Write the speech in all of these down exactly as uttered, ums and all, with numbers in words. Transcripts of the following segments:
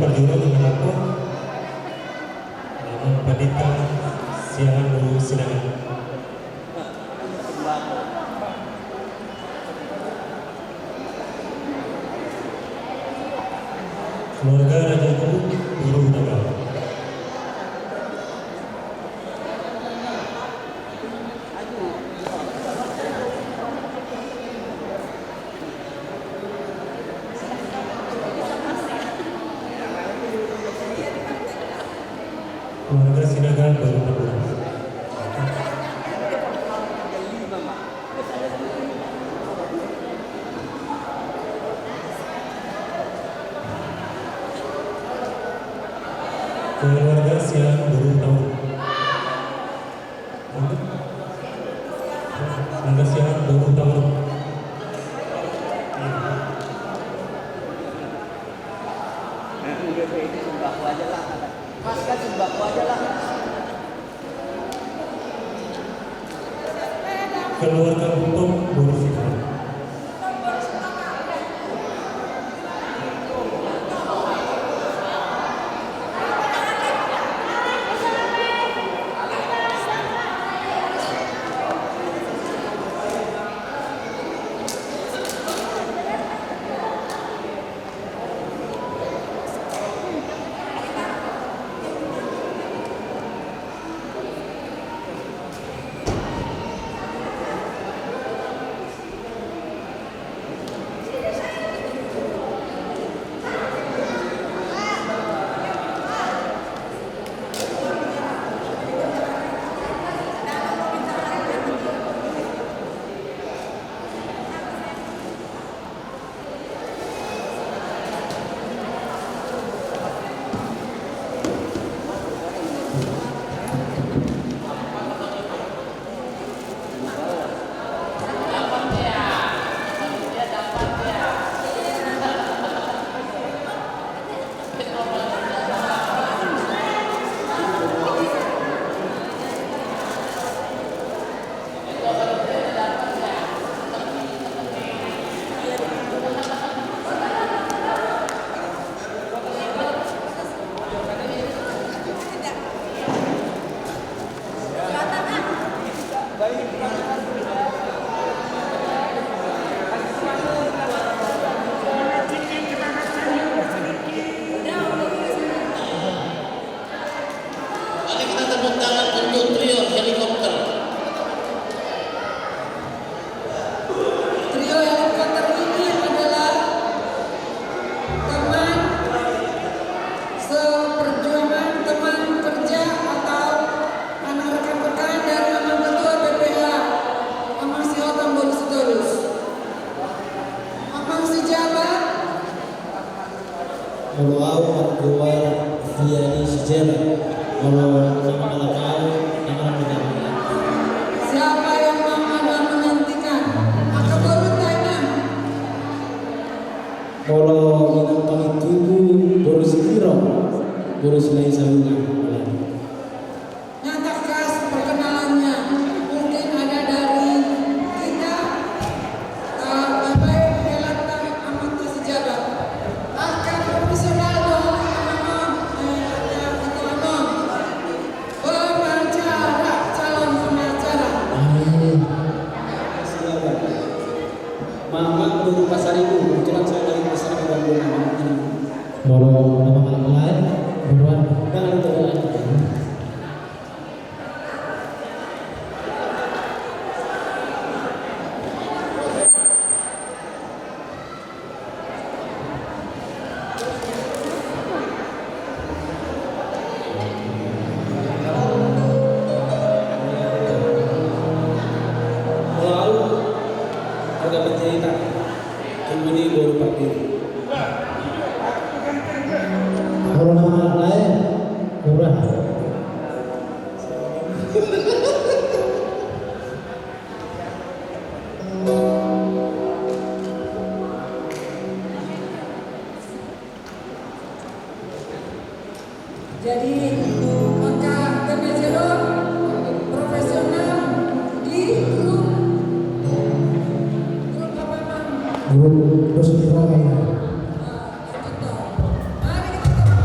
Parjolo di Malapon, Amang Pandita Siahaan Boru Sinaga. Keluarga Raja Guru, Guru Utama. Keluarga Sinaga Boru Tabulan. Keluarga Siahaan Boru Tauruk. Keluarga Siahaan Boru Tauruk. Keluarga Gultom Boru Sinaga. Mari kita tepuk tangan untuk trio helikopter. Trio helikopter ini adalah teman seperjuangan, teman kerja atau anak rekan-rekan dari Amang Ketua B P H, Amang Sihotang Boru Sitorus. Amang Sijabat. Molo au margoar Fiani Sijabat. Molo na mangalap au, na mangalap au. Siapa yang mau ada menantikan? Angka boru ta, Inang. Molo Inang Pangitubu Boru Sitiro, Boru Silahisahungan. Nah, tangkas perkenalannya. Mungkin ada dari kita, eh, Bapak Helanta Amanta Sijabat. Angka profesional do, Amang, eh, ada ketua, Amang. Pengacara, calon pengacara. Amin. Silakan. Mamak Boru Pasaribu, kebetulan saya dari Pasaribu dan Boru. Molo na mangalap lae, buruan. Jangan lupa. Molo au, Arga Panjaitan. Kemuni Boru Pardiri. Molo na mangalap lae, buruan. Jadi, maka T P Zero profesional di grup, grup apa, Mang? Grup Rusdi Roy. Ah, itu tuh. Mari kita tepuk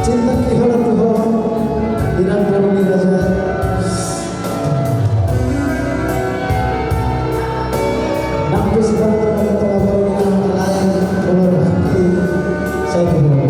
Sintang ni holan tu ho, inang boru ni raja. Nang pe sipaluar mangkatai boru ni inang, alai boru hati, sai tu ho.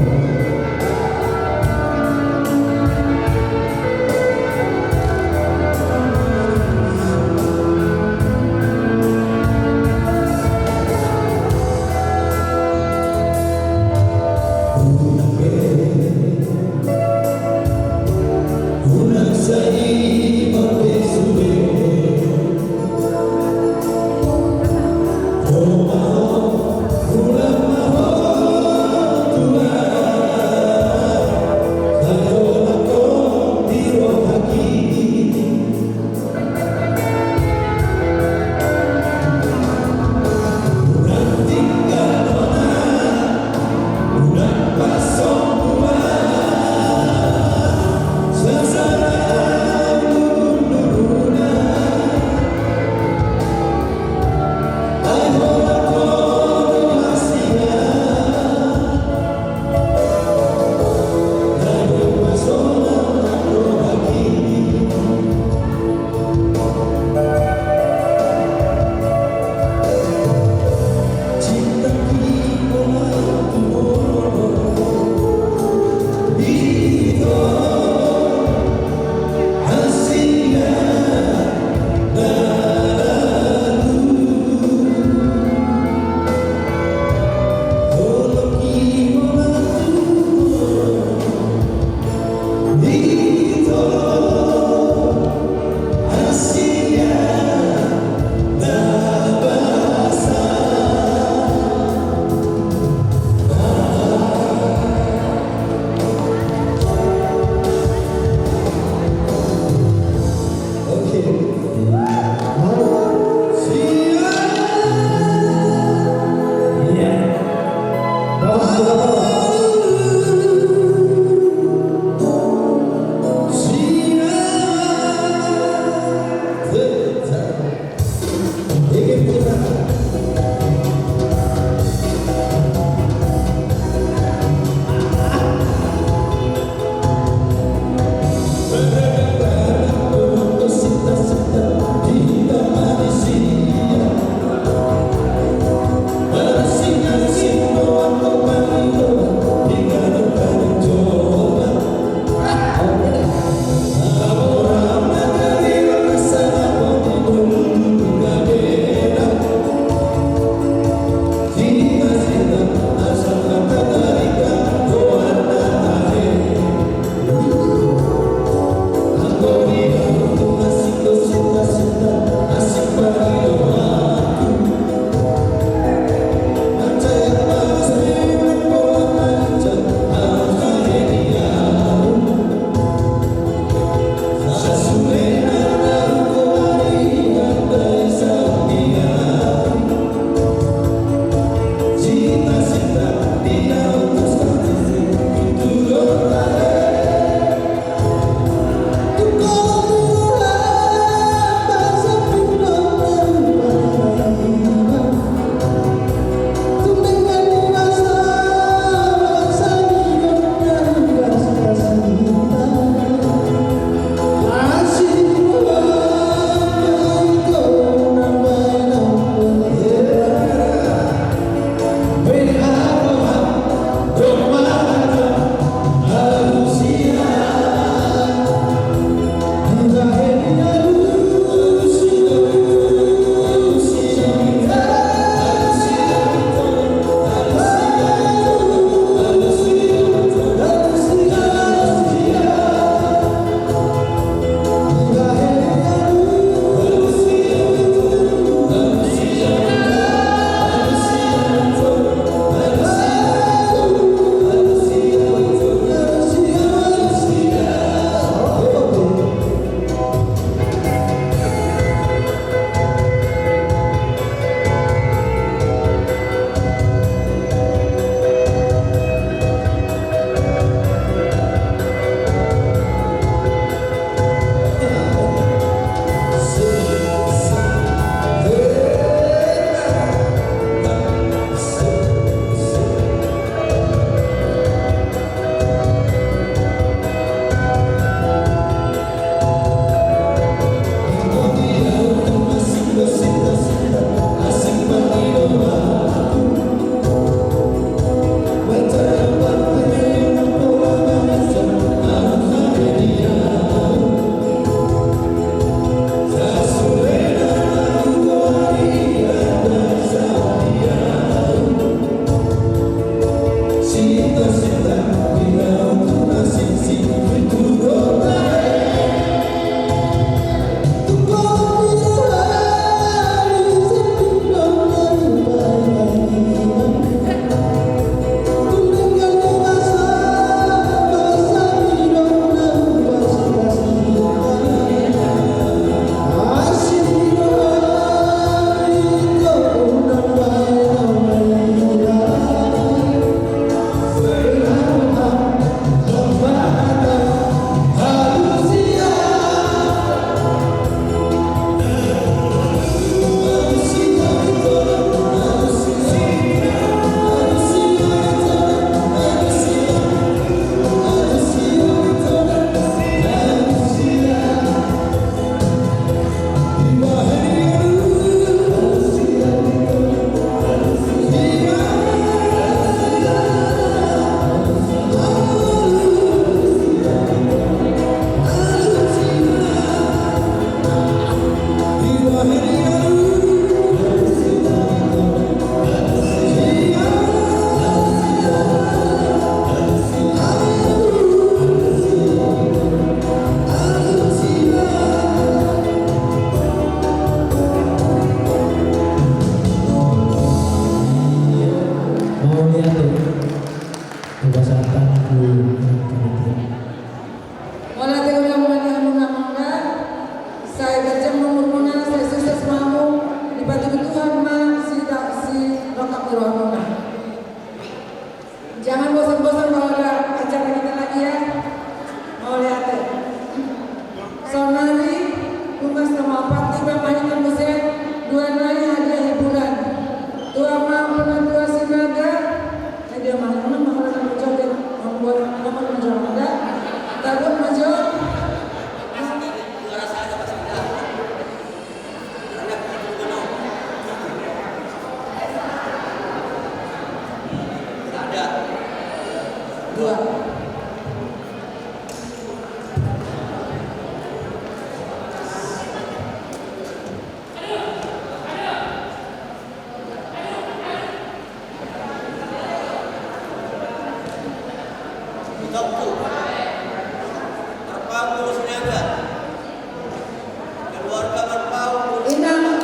Inang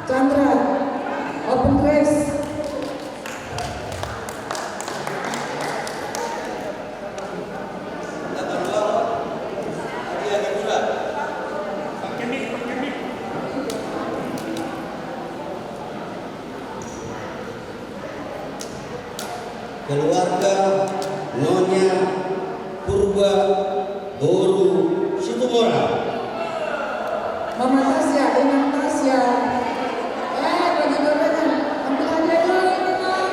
Chandra, open race. Keluarga Nyonya Purba boru Situmorang. Mama Tasya, Inang Tasya. Eh, bagi gorengan. Ambil hadiah dulu, Inang.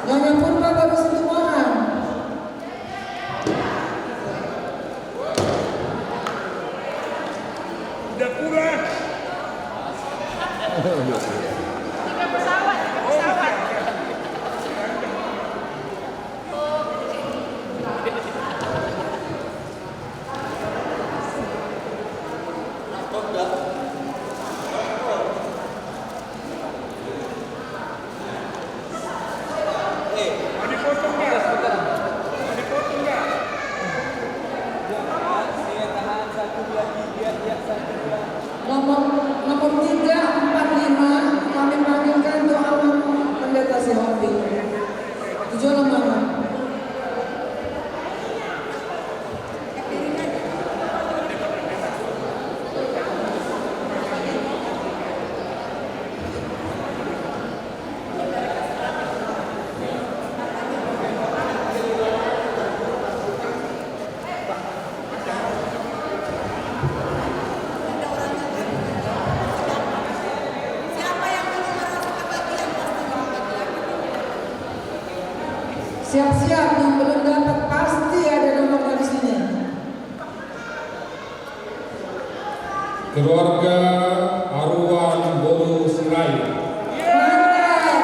Nyonya Purba boru Situmorang. Udah kurang. Tiga pesawat, tiga pesawat. Nomor, nomor tiga, empat, lima, kami panggilkan doa Pendeta Sihombing. Tujuh nomor. Siap-siap, yang belum dapat pasti ada nomornya di sini. Keluarga Aruan boru Sirait. Mantap.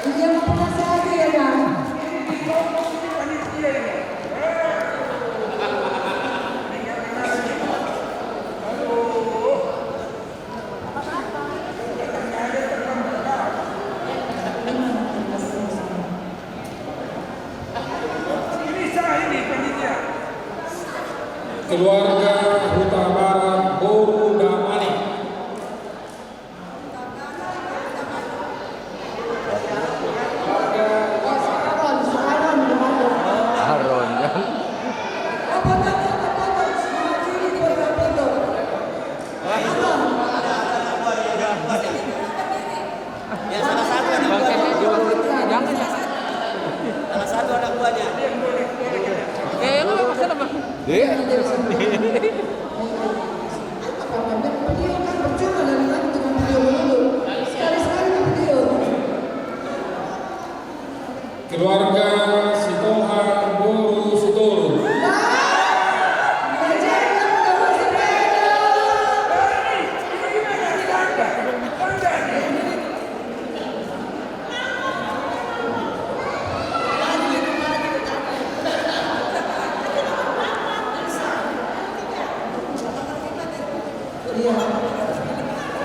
Ini yang penasaran ya, Bang? Keluarga Hutabarat boru Damanik. Aron. Ya, salah satu anak buahnya. Salah satu anak buahnya. Eh, lu masalah, Bang? Iya. Keluarga Sitohang boru Sitoru. Iya.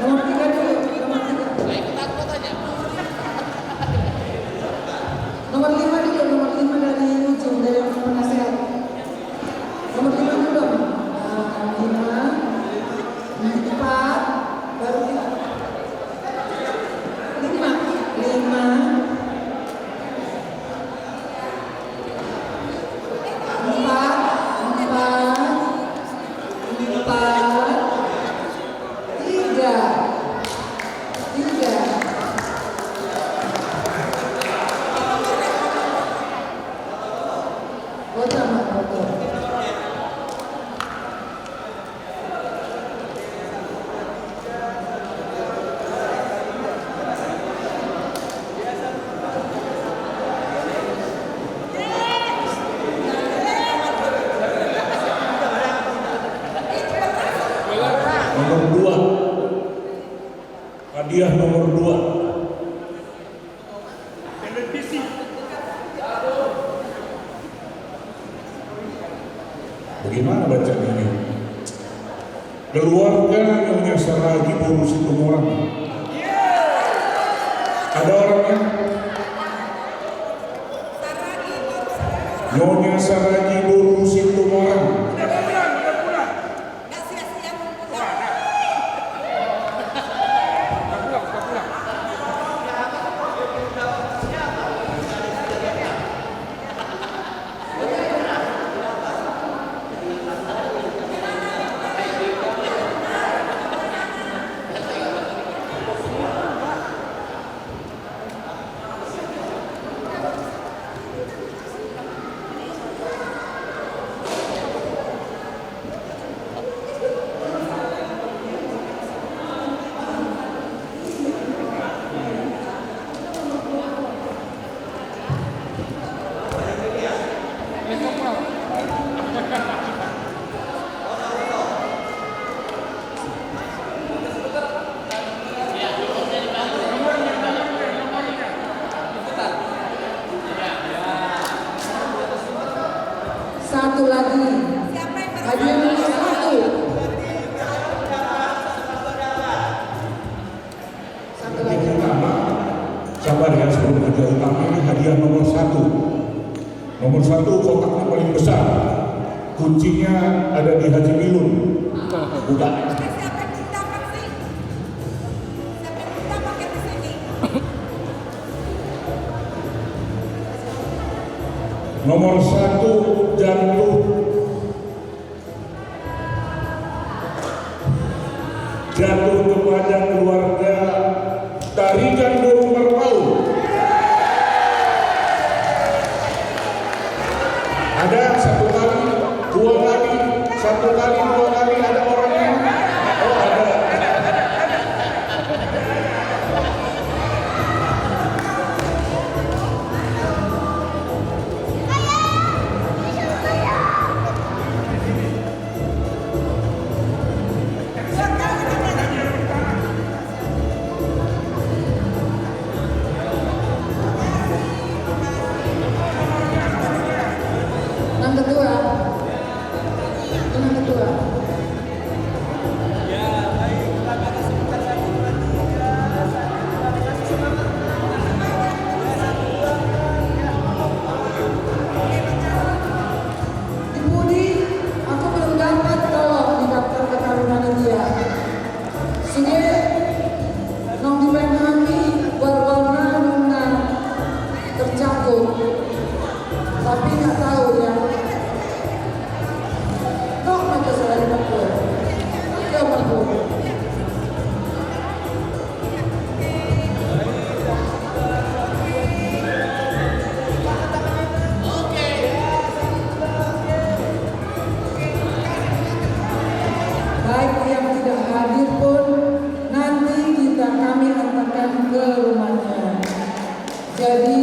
Nomor tiga dulu, nomor tiga. Nomor lima dulu, Bagaimana bacaan ini? Keluarga Nyonya Saragi boru Situmorang. Ada orangnya? Nyonya Saragi boru Situmorang. Satu lagi. Hadiah nomor satu. Satu lagi. Yang pertama, sabar ya, sebelum hadiah utama ini, hadiah nomor satu. Nomor satu, kotaknya paling besar. Kuncinya ada di Haji Bilun. Buka. Siapa yang minta, Pak, sih? Siapa yang minta pakai di sini? Nomor satu, jatuh. Jatuh kepada keluarga Tarigan Boru Marpaung. Ada satu kali, dua kali, satu kali, dua kali, ada orangnya? Oh, ada. Yang kedua. Yang kedua. Di pudi, aku belum dapat tolong di daftar ketaruna dia. Sudah, nong dibaen hami, baru-baru nunga tercakup. Tapi nggak tahu ya. Kok macam saya di Papua? Oke, Papua. Baik yang tidak hadir pun, nanti kita, kami antarkan ke rumahnya. Jadi,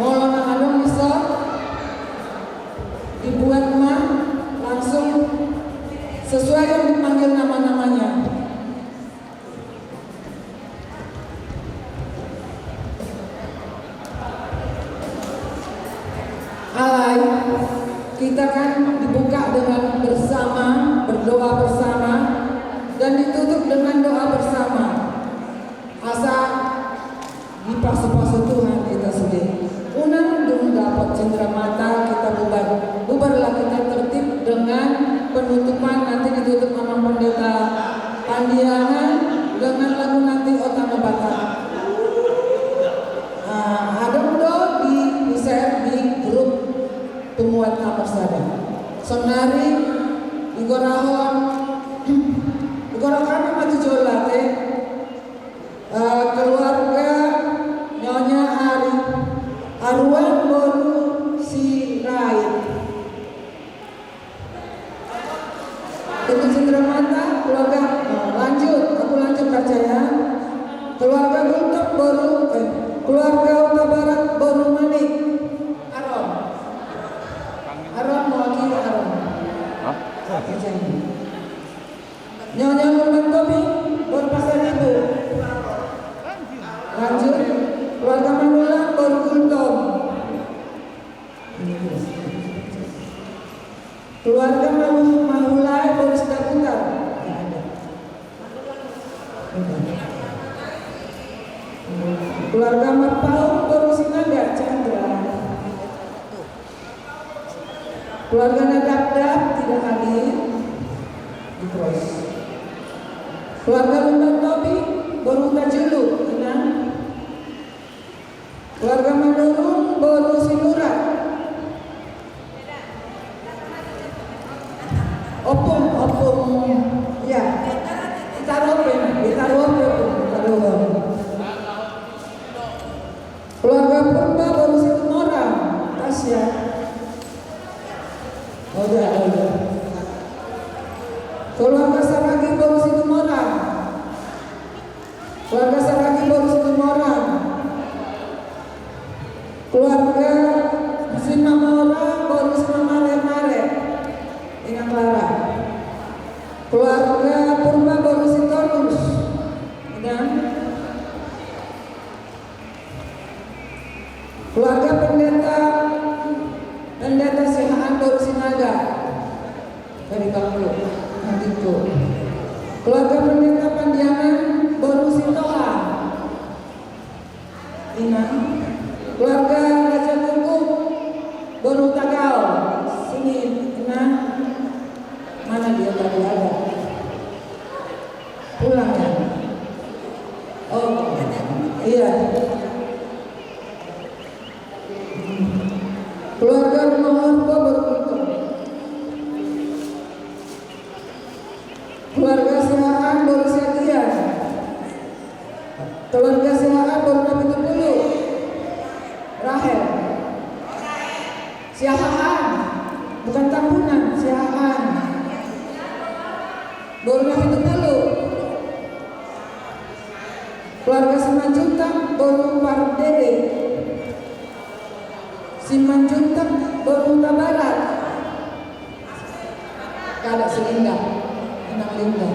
molo na adong di sor, dibuat ma langsung sesuai yang dipanggil nama-namanya. Alai, kita kan dibuka dengan bersama, berdoa bersama, dan ditutup dengan doa bersama. Asa dipasu-pasu Tuhan hita sude. Unang dung dapot cindera mata kita bubar. Bubarlah kita tertib dengan penutupan, nanti ditutup Amang Pendeta Pandiangan dengan lagu nanti O Tano Batak. Ah, adong do di share di grup Punguan Tambar Sada. Saonari digorahon, digorahon ma tu jolo ate. Eh, keluarga Nyonya Ari, Aruan boru Sirait. Untuk cindera mata, keluarga, eh, lanjut, aku lanjut baca ya. Keluarga Gultom boru, eh, keluarga Hutabarat boru Manik. Aron. Aron, mewakili Aron. Hah? Baca ini. Nyonya Nurman Tobing, boru Pasaribu. Lanjut, keluarga Manullang boru Gultom. Keluarga Malu-, Mahulai boru Sidabutar. Keluarga Marpaung boru Sinaga, Chandra. Keluarga Nadapdap tidak hadir. Di Cross. Keluarga Lumban Tobing boru Hutajulu, Inang. Keluarga Manurung boru Sinurat. Ompung, ompung. Ya. Ditaruh ompung, ditaruh ompung, ditaruh ompung. Keluarga Purba boru Situmorang, Tasya. Oda, oda. Keluarga Saragih boru Situmorang. Keluarga Saragih boru Situmorang. Keluarga Simamora boru Simamare-mare. Inang Clara. Keluarga Purba boru Sitorus. Inang. Keluarga Pendeta, Pendeta Siahaan boru Sinaga. Dari Bangku, Andiko. Keluarga Pendeta Pandiangan boru Sitoha. Inang. Keluarga Raja Guguk boru Tagaol. Sini, Inang. Mana dia tadi ada? Pulang ya? Oh, iya. Keluarga Rumah Orpo boru Gultom. Keluarga Siahaan boru Siagian. Keluarga Siahaan boru Napitupulu. Rahel. Siahaan. Bukan Tambunan, Siahaan. Boru Napitupulu. Keluarga Simanjuntak boru Pardede. Simanjuntak boru Hutabarat. Kada si Linda. Inang Linda.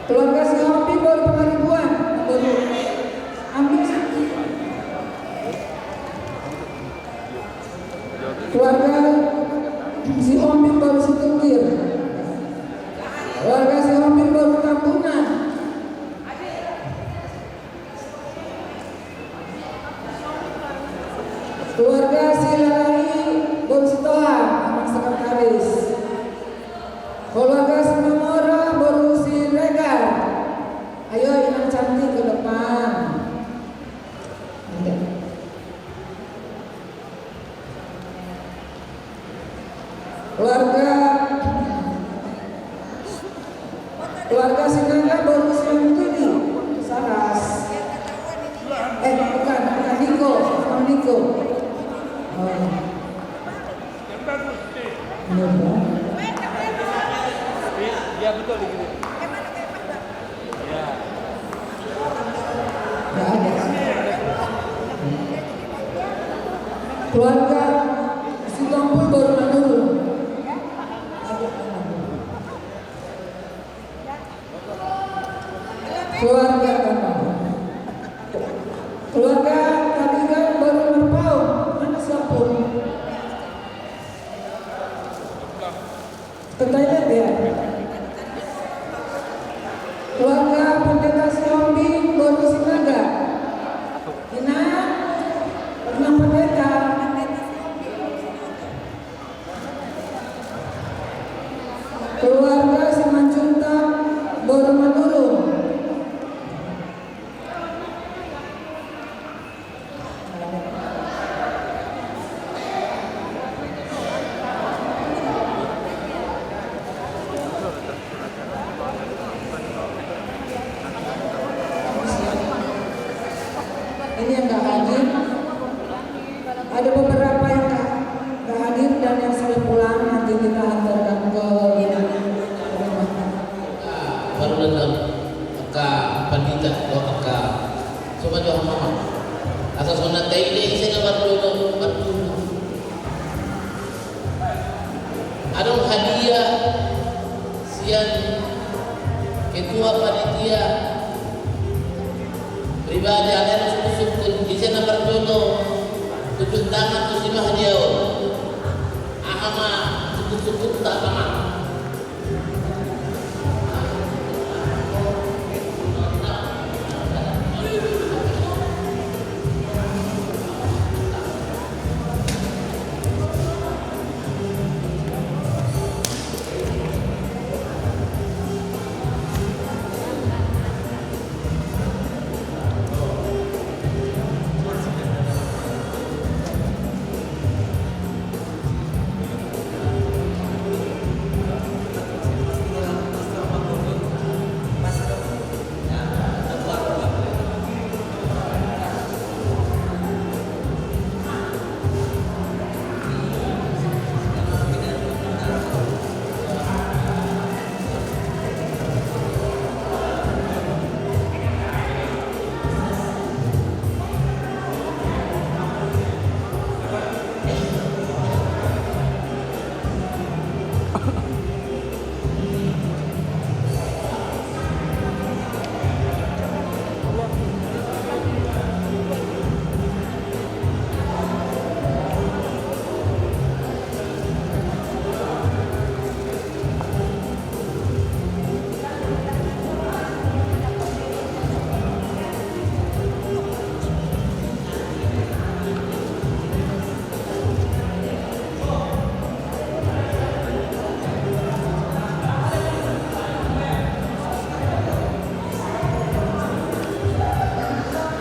Keluarga Sihombing boru Pangaribuan. Boru. Ambil satu. Keluarga Sihombing boru Situngkir. Keluarga Sihombing boru Tambunan. Keluarga Silalai boru Sitoha, amang sekretaris. Keluarga Simamora boru Siregar. Ayo, Inang cantik ke depan. Keluarga, keluarga Sinaga boru Sianturi, Saras. Eh, bukan, bukan Niko, bukan Niko. Oh. Iya, betul, di sini. Nggak ada. Keluarga Sitompul boru Manurung. Keluarga Tanah. Keluarga Tarigan boru Marpaung. Mana si Ompung? Ke toilet ya. Keluarga Pendeta Sihombing boru Sinaga. Inang, Inang Pendeta. Keluarga Simanjuntak boru Manurung. Ini yang nggak hadir. Ada beberapa yang nggak, nggak hadir dan yang sudah pulang, nanti kita antarkan ke rumah. Baru datang. Angka pandita, dohot angka. Coba jawab mama. Asa songon na taida i, ise na mardomu, mardomu. Adong hadiah sian ketua panitia Pribadi, alai na sungkun-sungkun, ise na parjolo tunjuk tangan tu si Mahdi on. Aha ma sungkun-sungkunta, aha ma?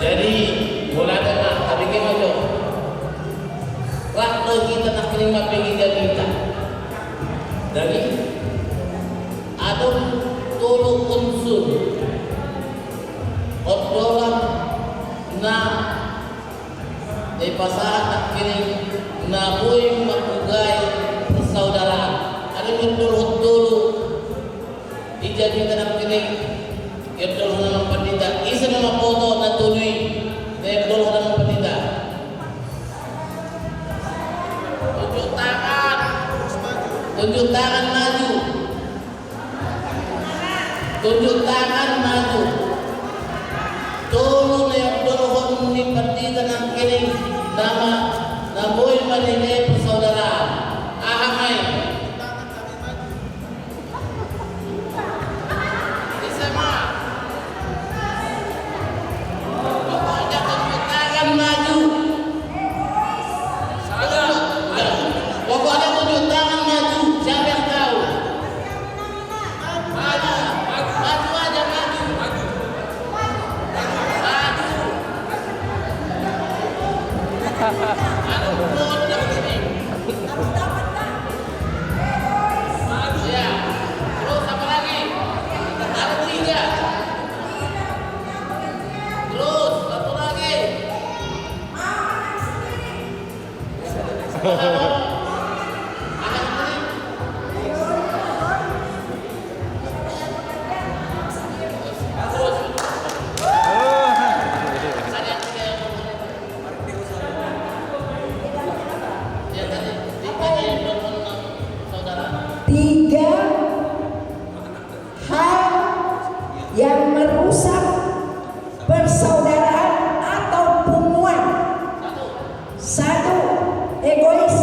Jadi, mulai ma, tabege ma jo. Rap do hita nangkining mambege jamita. Jadi, adong tolu unsur ondolan na dipasahat nangkining na boi mangkugai persaudaraan. Adong ondolhon tolu di jamita nangkining diondolhon amang pandita. Ise ma mamboto na tolu i na diondolhon amang pandita? Tunjuk tangan. Tunjuk tangan maju. Tunjuk tangan maju. Tolu na diondolhon ni pandita nangkining nama na boi mangkugai persaudaraan. Aha ma i? Ise ma? Pokoknya tunjuk tangan maju. Pokoknya tunjuk tangan maju. Siapa yang tahu? Maju. Maju aja, maju. Maju. Aduh, udah ini. Iya. Terus apa lagi? Ada tiga. Terus, satu lagi. Tiga hal yang merusak persaudaraan atau punguan. Satu, egois.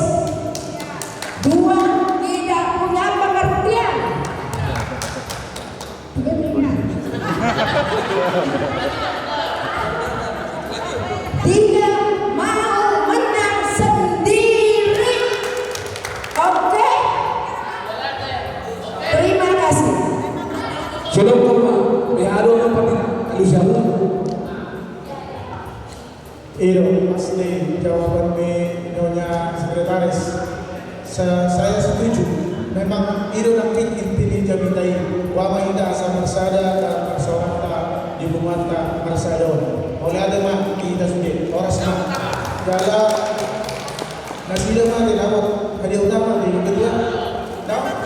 Dua, tidak punya pengertian. Tidak mau menang sendiri. Oke? Terima kasih. Sudah, Pak. Ya, aduh, Pak. Bisa. Iro, asli jawaban ni Nyonya Sekretaris. Sa-, saya setuju. Memang iro nangkin inti ni jamita i. Boha ma hita asa marsada, asa marsada, di punguanta marsada on. Mauliate ma di hita sude. Horas ma. Jala nasida ma di dapat hadiah utama di kedua. Dapat.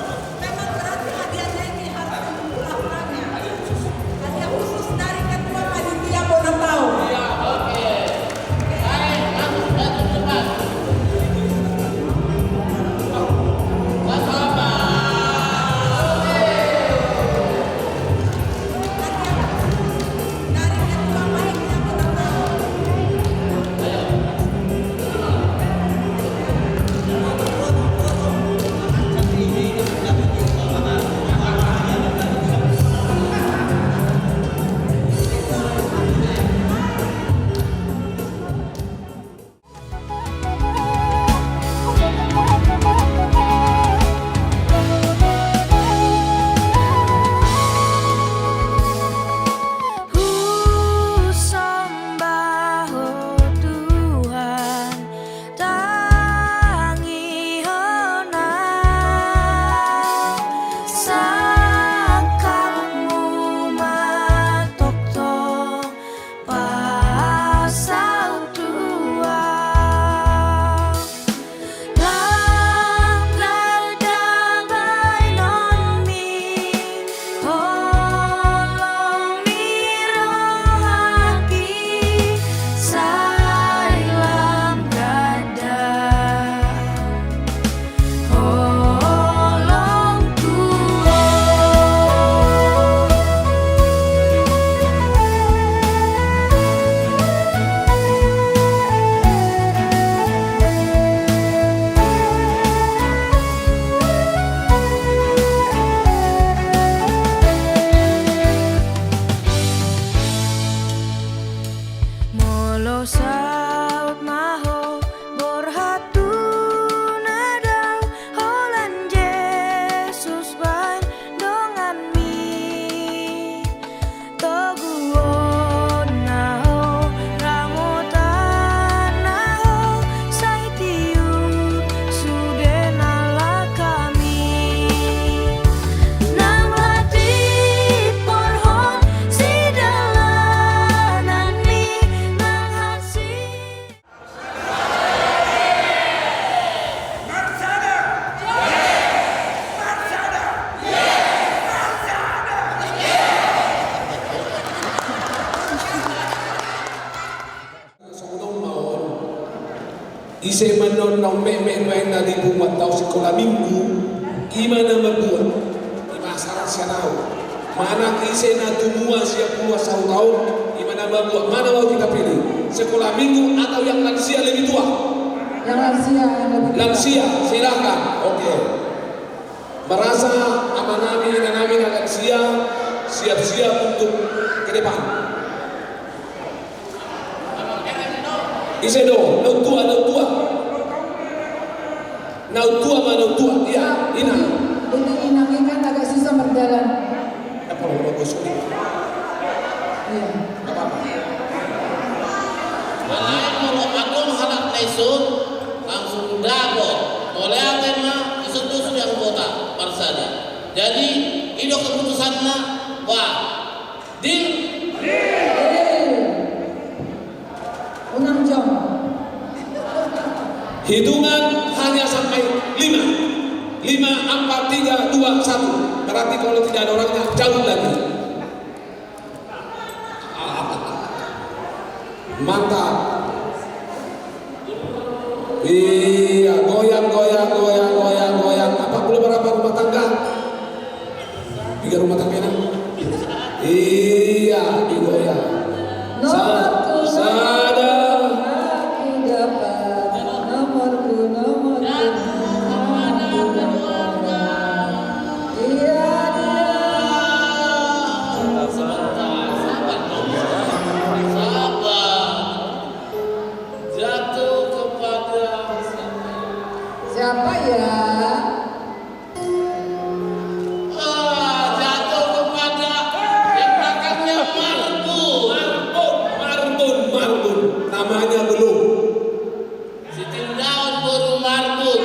Memang berarti hadiahnya ini harus dibuka orangnya. Hadiah khusus dari ketua panitia Bonatau. Dari ketua panitia Lo saut ma ho, borhat tu na dao, holan Jesus baen donganmi. Toguonna ho, ramotanna ho, sai tiur sude na langkami. Nang latih porhon sidalananmi, nang hansit. Ise ma annon naung metmet baen na di punguanta on sikola minggu, i ma na mambuat, i ma sarat sian ahu. Manang ise na tumua sian punguan sahuta on, i ma na mambuat, mana mau kita pilih? Sekolah minggu atau yang lansia lebih tua? Yang lansia, yang lebih tua. Lansia, silakan. Oke. Merasa amanami, inanami na lansia siap-siap untuk ke depan. Ise do, naung tua, naung tua. Naung tua ma, naung tua. Iya, ina. Ini inang ini kan agak susah berjalan. Apa lo, lo gosok ini? Iya. Nggak apa-apa. Alai molo adong halak na ison, langsung dapot. Mauliate ma, ison do sude anggota, marsada. Jadi, i do keputusanna, wah. Deal? Deal. Unang jom. Hitungan hanya sampai lima. Lima, empat, tiga, dua, satu. Berarti kalau tidak ada orangnya, jauh lagi. Mantap. Iya, goyang, goyang, goyang, goyang, goyang. Apa, belum berapa rumah tangga? Tiga rumah tangga ini. Iya, digoyang. Nomor ku, nomor ku, nomor ku, nomor ku. Iya, dia. Sabar, sabar. Jatuh kepada siapa ya? Ah, jatuh kepada yang belakangnya Marbun. Marbun, Marbun, Marbun. Namanya belum. Sitindaon boru Marbun.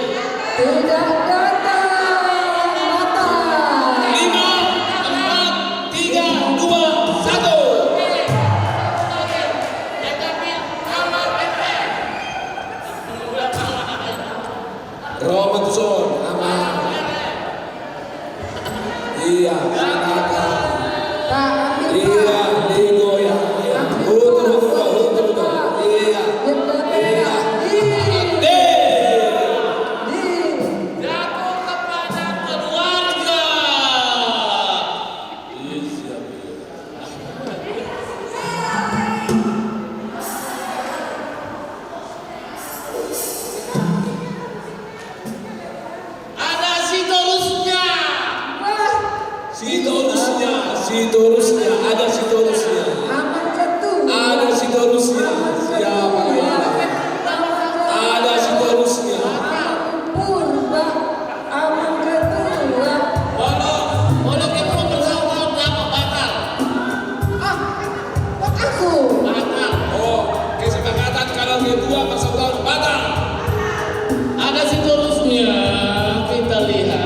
Tidak datang, datang. Lima, empat, tiga, dua, satu. Ro ma tuson, aman. Iya, silakan. Iya, digoyang, iya. Hutur, hutur, hutur, hutur. Iya. Iya. Di. Jatuh kepada keluarga. Iya, siap, iya. Ada seterusnya. Seterusnya, seterusnya, ada seterusnya. Ada seterusnya. Siapa lagi? Ada seterusnya. Purba. Amang ketua. Molo, molo ketua bersahabat, dapat batal. Ah, kok aku? Batal. Oh, kesepakatan kalau ketua bersahabat batal. Ada seterusnya, kita lihat.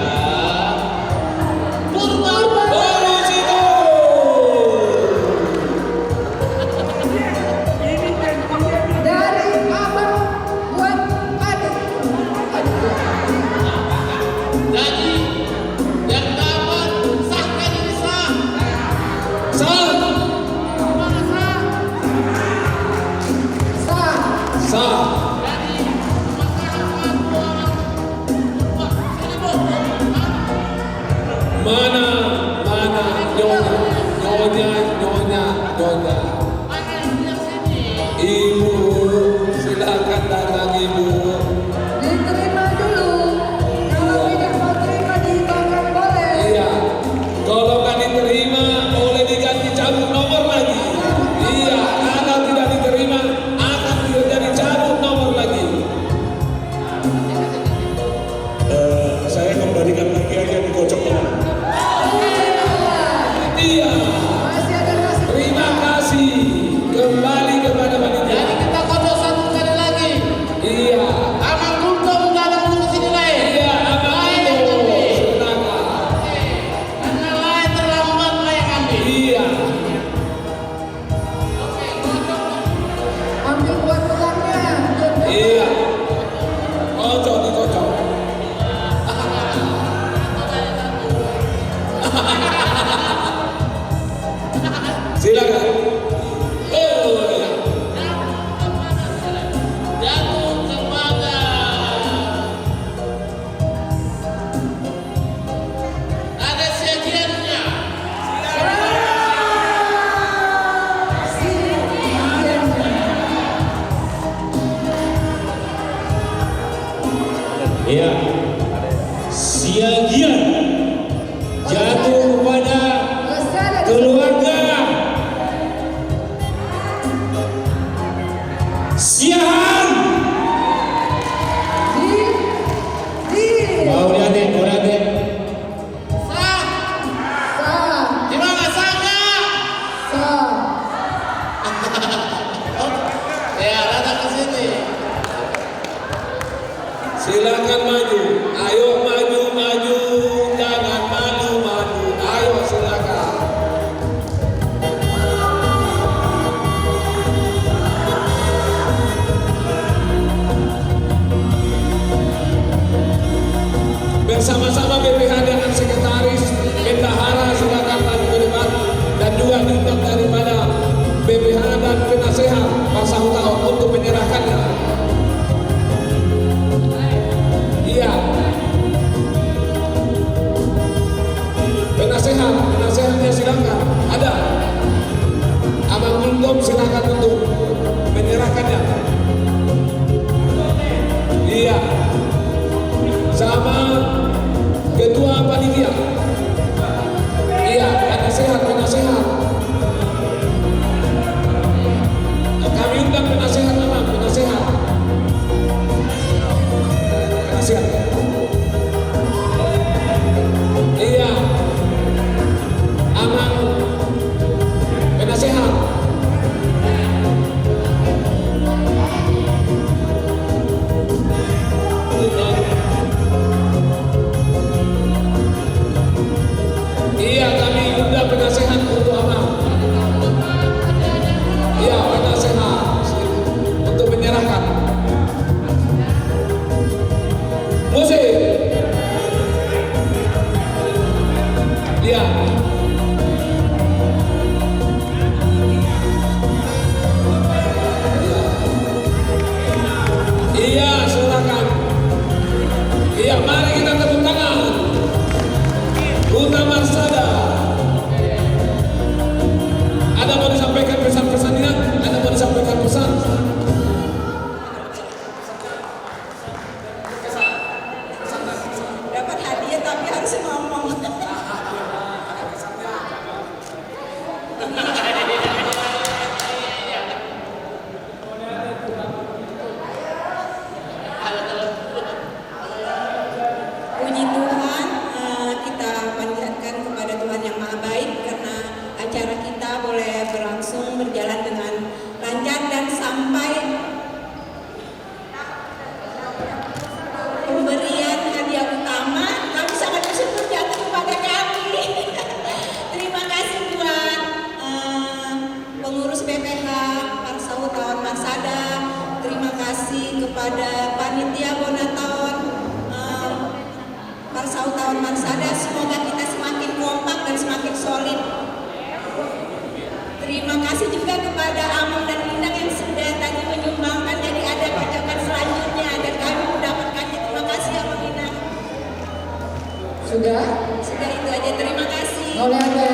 Purba. Purba. Baru situ. Dari abang buat adik. Jadi, yang dapat sahkan ini sah. Sah. Mana sah? Sah. Sah. Jadi, masyarakat orang. Mana, mana, nyonya, nyonya, nyonya, nyonya. Ibu, silakan datang, Ibu. Diterima dulu. Kalau tidak mau terima, dihilangkan boleh. Iya. Kalau nggak diterima, boleh diganti, cabut nomor lagi. Iya, kalau tidak diterima, Ya. Siagian jatuh kepada keluarga Siahaan. Di, di. Mau lihat deh, mau lihat deh. Sah. Sah. Gimana, sah nggak? Sah. Ya, datang ke sini. Silakan maju. Ayo maju, maju. Jangan malu-malu. Ayo, silakan. Bersama-sama B P H dengan sekretaris, bendahara, silakan maju ke depan, dan juga diundang daripada B P H dan penasehat parsahutaon untuk menyerahkannya. Iya. Penasehat, penasehatnya silakan. Ada. Amang Gultom silakan untuk menyerahkannya. Iya. Sama ketua panitia. Iya, penasehat, penasehat. Kami undang penasehat, Amang, penasehat. Penasehat. Iya. Amang penasehat. Iya, kami undang penasehat untuk Amang. Iya, penasehat untuk menyerahkan. Musik. Iya. Iya, silakan. Iya, mari kita tepuk tangan. Huta Marsada. Ada mau disampaikan pesan-pesan, Inang? Ada mau disampaikan pesan? Dapat hadiah tapi harus ngomong. Puji Tuhan, eh, kita panjatkan kepada Tuhan yang Maha Baik karena acara kita boleh berlangsung, berjalan dengan lancar dan sampai pemberian hadiah utama. Kami sangat bersyukur jatuh kepada kami. Terima kasih buat, eh, pengurus B P H Parsahutaon Marsada. Terima kasih kepada panitia bona taon, eh, Parsahutaon Marsada, semoga kita semakin kompak dan semakin solid. Terima kasih juga kepada Amang dan Inang yang sudah tadi menyumbangkan, jadi ada ajakan selanjutnya dan kami mendapatkannya. Terima kasih, Amang, Inang. Sudah? Sudah, itu aja. Terima kasih. Boleh ada.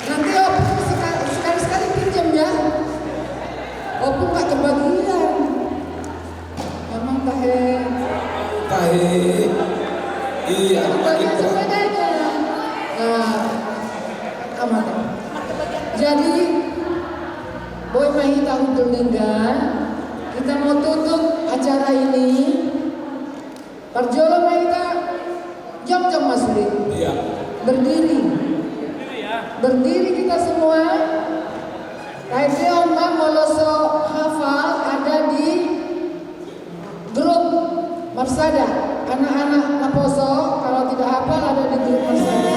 Nanti, Om, seka-, sekali-sekali pinjam, ya. Om nggak kebagian. Memang tahe. Tahe. Iya, makin berat. Sepedanya. Nah, aman. Jadi, boi ma hita hundul denggan, kita mau tutup acara ini. Parjolo ma hita, jongjong ma sude. Iya. Berdiri. Berdiri kita semua. Taendehon ma molo so hafal ada di grup Marsada, anak-anak naposo, kalau tidak hafal ada di grup Marsada.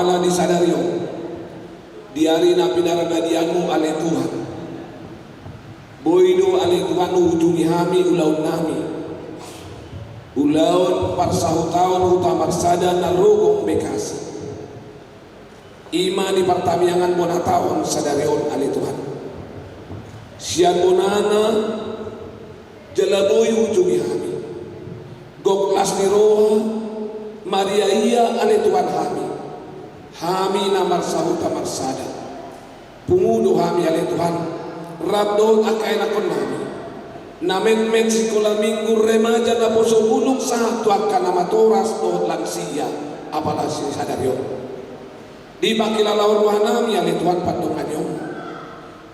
Ala di sadari on, di ari na pinarbadiaonmu ale Tuhan, boi do ale Tuhan huujungi hami ulaonnami, ulaon parsahutaon Huta Marsada Narogong Bekasi. I ma di partamiangan bona taon sadari on ale Tuhan. Sian bonana jala boi huujungi hami. Gok las ni roha, marria ia ale Tuhan hami. Hami na marsahuta marsada. Pungu do hami ale Tuhan, rap dohot angka ianakhonnami na metmet sikola minggu, remaja, naposobulung sahat tu angka na matoras dohot lansia, apala sisadari on. Dipangkilala rohanami ale Tuhan pandonganion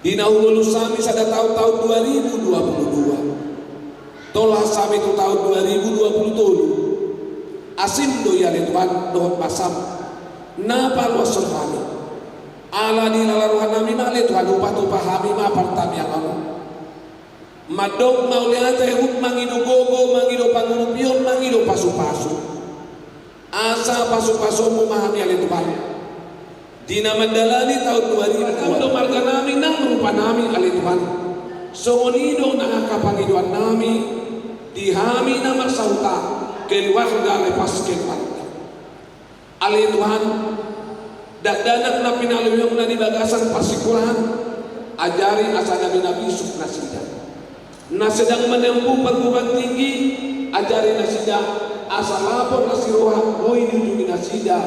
di na hubolus hami sada taon, taon dua ribu dua puluh dua. Tolhas hami tu taon dua ribu dua puluh tolu. Asim do i ale Tuhan dohot basam na paloashon hami. Ala dilala rohanami ma ale Tuhan, hupatupa hami ma partamiangan on. Mandok mauliate huhut mangido gogo, mangido pangurupion, mangido pasupasu. Asa pasupasuonmu ma hami ale Tuhan di na mandalani taon dua ribu. Ragam do marganami nang rupanami ale Tuhan. Songon i do nang angka pangidoannami di hami na marsahuta, keluarga lepas keluarga. Ale Tuhan, dakdanak na pinalehonmuna di bagasan parsikolaan, ajari asa gabe na bisuk nasida. Na sedang menempuh perguruan tinggi, ajari nasida asa lapor na siroha, boi diujungi nasida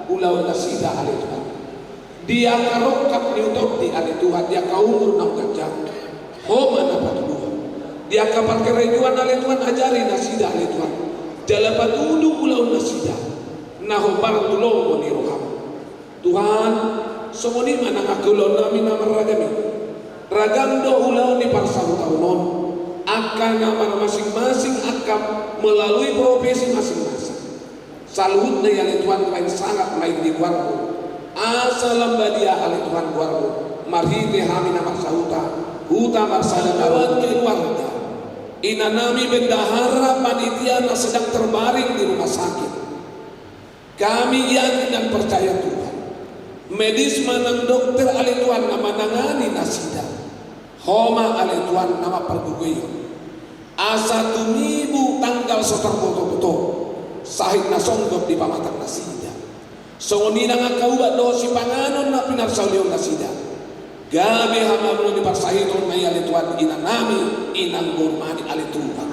ulaon nasida ale Tuhan. Di angka rongkap ni utondi ale Tuhan, di angka umur naung ganjang, Ho ma na patuduhon. Di angka parkarejoan ale Tuhan, ajari nasida ale Tuhan, jala patudu ulaon nasida na hombar tu lomo ni roham. Tuhan, songon i ma nang angka ulaonnami na marragam i. Ragam do ulaon ni parsahutaon on, angka na marmasingmasing, angka melalui profesi masingmasing. Saluhutna i ale Tuhan, main sangap ma i di goarmu, asa lam badia ale Tuhan goarmu marhite hami na marsahuta, Huta Marsada Narogong Bekasi. Keluarga, inanami bendahara panitia na sedang terbaring di rumah sakit. Kami yakin dan percaya Tuhan, medis manang dokter ale Tuhan na manangani nasida, Ho ma ale Tuhan na mampargogoi on. Asa tumibu tanggal so tarbotoboto sahit na songgop di pamatang nasida. Songon i nang angka ubat dohot sipanganon na pinarsaulihon nasida, gabe hamaolon di parsahitonmuna i ale Tuhan, inanami, inang borumuna i ale Tuhan.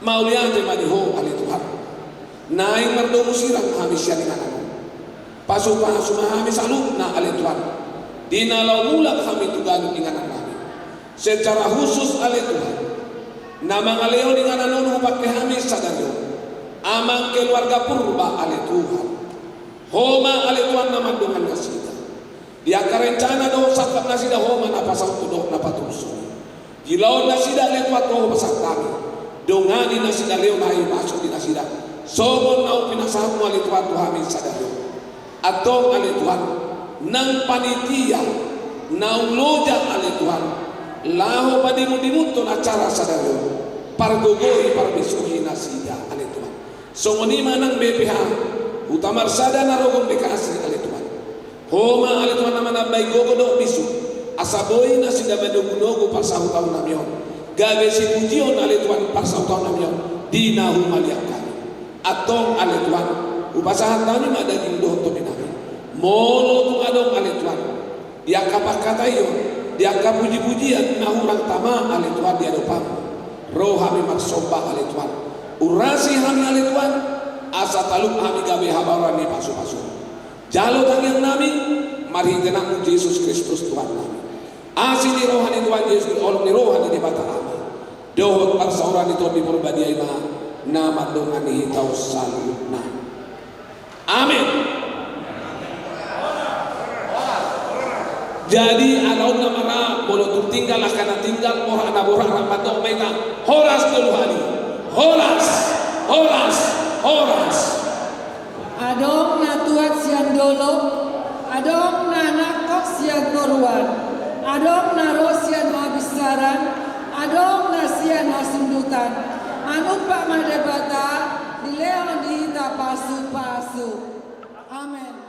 Mauliate ma di Ho ale Tuhan. Naeng mardomu sirang hami sian inganan on. Pasupasu ma hami saluhutna ale Tuhan di na laho mulak hami tu ganup inganannami. Secara khusus ale Tuhan, na mangalehon inganan on hupangke hami sadari on, amang keluarga Purba ale Tuhan. Ho ma ale Tuhan na mandongani nasida. Di angka rencana dohot sangkap nasida, Ho ma na pasaut dohot na patulushon. Di ulaon nasida ale Tuhan, Ho pasahat hami. Dongani nasida, lehon hahipason di nasida, songon naung pinasahatmu ale Tuhan tu hami sadari on. Antong ale Tuhan, nang panitia naung loja ale Tuhan laho padimundimunhon acara sadari on, pargogoi, parbisuhi nasida ale Tuhan. Songon i ma nang B P H Huta Marsada Narogong Bekasi ale Tuhan. Ho ma ale Tuhan na manambai gogo dohot bisuk, asa boi nasida manogunogu parsahutaonnami on, gabe sipujion ale Tuhan parsahutaonnami on di na humaliang hami. Antong ale Tuhan, hupasahat hami ma daging dohot tondinami. Molo tung adong ale Tuhan di angka pangkataion, di angka pujipujian na hurang tama ale Tuhan di adopanmu, ro hami marsomba ale Tuhan. Urasi hami ale Tuhan, asa talup hami gabe habaoran ni pasupasu. Jalo tangiangnami marhite Anakmu Jesus Kristus Tuhannami. Asi ni roha ni Tuhan Jesus, holong ni roha ni Debata Ama, dohot parsaoran ni Tondi Porbadia i ma na mandongani hita on saluhutna. Amin. Jadi ala on na mara, molo tung tinggal angka na tinggal, boha na boha, rap mandok ma hita. Horas tolu hali. Horas, horas, horas. Adong na tuat sian dolok, adong na nangkok sian toruan, adong na ro sian habinsaran, adong na sian hasundutan. Manumpak ma Debata, dilehon di hita pasupasu. Amen.